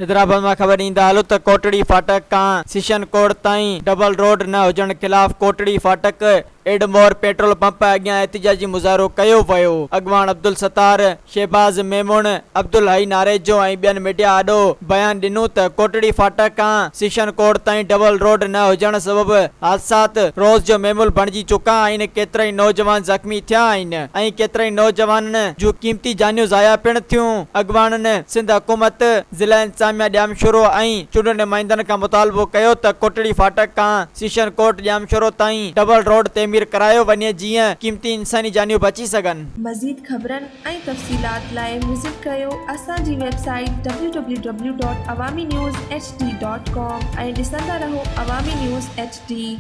حيدرآباد مان خبر ڏيندا هلو ته ڪوٽڙي ڦاٽڪ کان سيشن ڪورٽ تائين ڊبل روڊ نه هجڻ خلاف ڪوٽڙي ڦاٽڪ ايڊمور پيٽرول پمپ اڳيان احتجاجي مظاهرو ڪيو ويو. اڳواڻ عبدالستار، شهباز ميمڻ، عبدالحئي ناريجو ۽ ٻين ميڊيا آڏو بيان ڏنو ته ڪوٽڙي ڦاٽڪ کان سيشن ڪورٽ تائين ڊبل روڊ نه هجڻ سبب حادثات روز جو معمول بڻجي چڪا آهن، ڪيترائي نوجوان زخمي ٿيا آهن ۽ ڪيترائي نوجوانن جون قيمتي جانيون ضايع پڻ ٿيون. اڳواڻن سنڌ حڪومت، ضلع انتظاميا ڄامشورو ۽ چونڊ نمائندن کان مطالبو ڪيو ته ڪوٽڙي ڦاٽڪ کان سيشن ڪورٽ ڄامشورو تائين ڊبل روڊ تعمير ڪرايو وڃي جيئن قيمتي انساني جانيون بچي سگهن. مزيد خبرن ۽ تفصيلات لاء وزٽ ڪريو اسان جي website W W W dot Awami news H D dot com ۽ ڏسندا رهو عوامي نيوز ايڇ ڊي.